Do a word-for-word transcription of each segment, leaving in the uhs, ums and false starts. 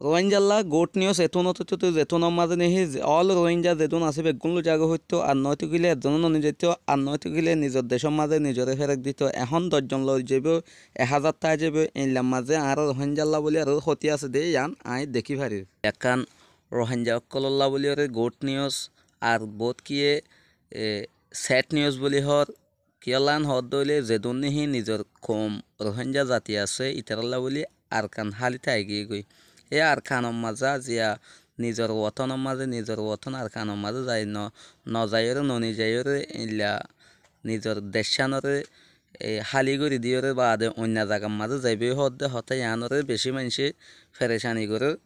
Rohingyalla good news etún ótoitto, zetúnor mazé nehí ze-, all Rohingya zedún asé beggún loi zagói hoittó, ar noóito gile ezzonó noni zaitó, ar noóito gile nizor decór mazé nizoré férek dito. Ehón doc zon loi zaibói, ek házar tái zaibói, einlar mazé añára Rohingyalla bóli aró hóti asé dé, yián aññí dekí farir. Ekkán Rohingya ókkolólla bóliyoré good news, ar boóut kiyé, e, sad news bóli hoór, kiyólla hoódde óile zedún nehí nizor koum Rohingya zati asé, itarálla bóli Arkan háli tái giyégoi. E Arkanor mazé aziya nizor wotónor mazé, nizor wotón Arkanor mazé zai no, no zaiyóre, noni zaiyóre, eilla nizor deccánoré, e, háli gorí diyóre baade oinno zagar mazé zaibói hoódde hotá yiánoré bicí maincé ferecani gorér.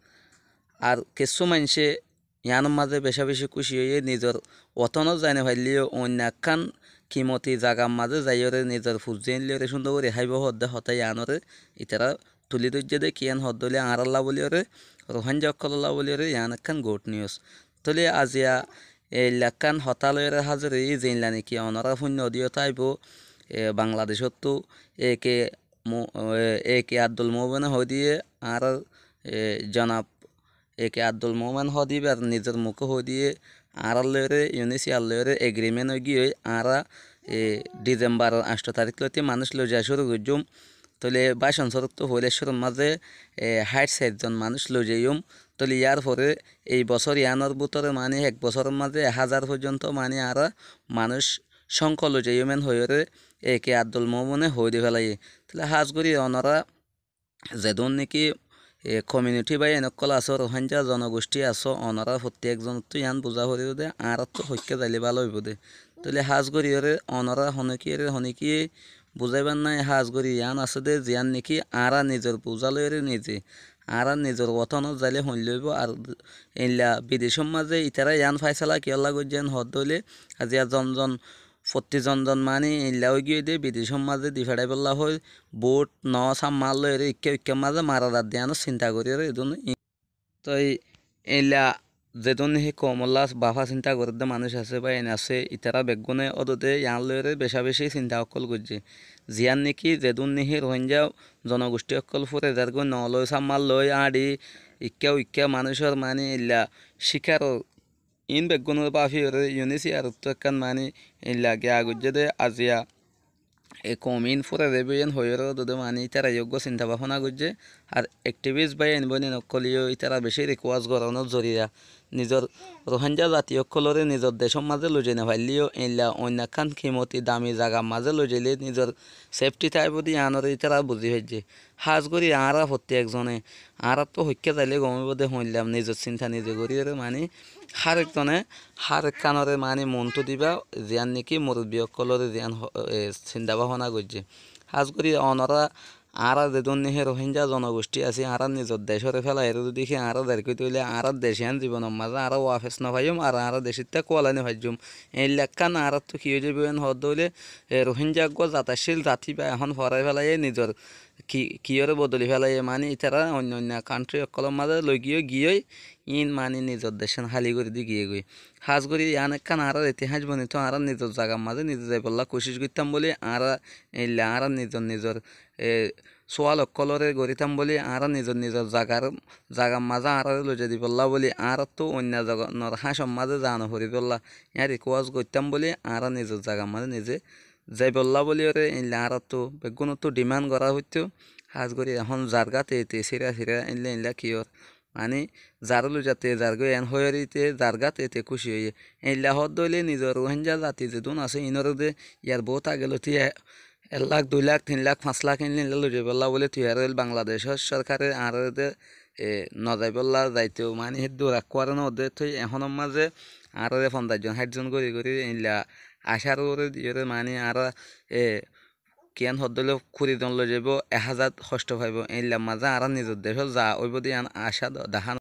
Ar kessú maincé yiánor mazé becá-becí kúci óiye, nizor wotónot zai nofaillé yó oinno ekkán kimoti zagar mazé zaiyóre nizor fuain lóiyoré cúndor gorí háibo hoódde hotá yiánoré itará tulí dóijje dé, kiyán hoódde óile añárálla bóliyoré, Rohingya ókkolólla bóliyoré yián ekkán good news. Tóile aziya eilla ekkán hotá lóiyoré házir óiyi, zeilla néki onorá fúinno diyó táibo, e, Bangladecóttu A K Mo-, e, A K Abdul Momen hoói diyé, añárár, e, jonab A K Abdul Momen hoódde íbar nizor muké hoói diyé, añárár lóiyoré, UNHCR lóiyoré agreement ói giyói, añára, e, December añctho tarík lóti manúic loi zaa cúru goijjúm. Tóile bácon sórottú foóila cúrur mazé, e, háit sair zon manúic loi zaiyúm. Tóile yárfore ei bosór yiánor bútore maní ek bosóror mazé ek házar foijjonto maní añára manúic cóngko loi zaiyúm en hoiyóre A K Abdul Momene hoói di félaiyé. Tóile hás gorí onorá zedún néki, e, community báiyain ókkol asó, Rohingya zonogoští asó, onorá fottí ekzonottú yián buzá foribó dé, añáráttu hoikká zailé bála óibo dé. Tóile hás goríyoré onorá honókiyére honókiyé buzáibar nái, hás gorí yián asé dé, ziyán néki añára nizor buzá loiyóre nize, añára nizor wotónot zailé hoillé óibo. Ar eilla bidecór mazé itará yián fáisala kiyólla goijjé en hoódde óile, aziya zon zon fottí zon zon maní eilla ói giyói dé, bidecór mazé di feçáibolla hoói, bút, noó, sámma lóiyoré ikká uikkár mazé mara zadde yiánor sinta goríyoré edún i-, toi eilla zedún néki koumolla bafá sinta gorédde manúic asé, báiyain asé, itará beggúne ódode yián lóiyoré becá-becí sinta ókkol goijjé. Ziyán néki zedún néki Rohingya zonogoští ókkol fúrai zargói, noó loi, sámma loi, áñçi, ikká uikká manúicor maní eilla cíkaror iín beggúnore báfiyoré UNHCR ottú ekkán maní eilla giya goijjé dé aziya e koum iín fúrai zaibói en hoiyóre ódode maní ítara yó eggúa sinta báfona goijjé. Ar activist báiyain bóinain ókkolé yó ítara bicí request gorónor zoriya nizor Rohingya zati ókkolóre nizor decór mazé loi zai nofaillé yó eilla oinno ekkán kimoti dami zagar mazé loi zailé nizor safety táibo dé yiánoré ítara buzí faijjé. Hás gorí añára fottí ekzone añáráttu hoikká zailé gom óibo dé hoóillam, nizor sinta nize goríyoré maní hár ekzone hár ekkánoré maní montú diba, ziyán néki murubbi ókkolóre ziyán ho-, e, sinta báfona goijjé. Hás gorí onorá añára zedún néki Rohingya zonogoští así, añára nizor decóre félaiyóre zudi ki añára zairgói tóile añárar dec yián zibonor mazé añára wafes nofaiyúm, ar añára decittá kúalai nofaijjúm. Eilla ekkán añáráttu ki ói zaibói en hoódde óile, e, Rohingya eggúa zat accíl, zat íba ehón forai félaiyé nizor ki-, kiyóre bodoli félaiyé, maní ítara oinno oinno country ókkolór mazé loi giyói, giyói, iín maní nizor deccán háli gorí di giyégoi. Hás gorí yián ekkán añárar itihác bonito, añára nizor zagar mazé nize zaibolla kucíc goittám bóli, añára eilla añára nizor nizor, e, súal ókkolóre gorítám bóli, añára nizor nizor zagar, zagar mazé añáráre loi zai dibolla bóli, añáráttu oinno zaga-, nor háñcor mazé zaa noforibólla, yián request goittám bóli, añára nizor zagar mazé nize zaibolla bóliyoré eilla añáráttu beggúnottu demand gorá foittó. Hás gorí ehón zargá te te sira sira eilla eilla kiyór. Maní zaré loi zate zargói en hoiyóre íte zargá te te kúci óiye. Eilla hoódde óile nizor Rohingya zati zedún asé iínoré dé yar boóut age lóti e-, ek lak, dui lak, tin lak, fañs lak eilla eilla loi zaibólla bóli tuiyar óil Bangladecór sórkare añáráre dé e, no zaibólla zaito, maní héddur ekkuare no de, toi ehónor mazé añáráre fonzaic zon, háit zon gorí gorí eilla acár uore diyoré, maní añára, e, kiyán hoddóile kuri zon loi zaibó, ek házar hosto faibó, eillar mazé añára nizor decót za óibo de yián acá do-, dahá no.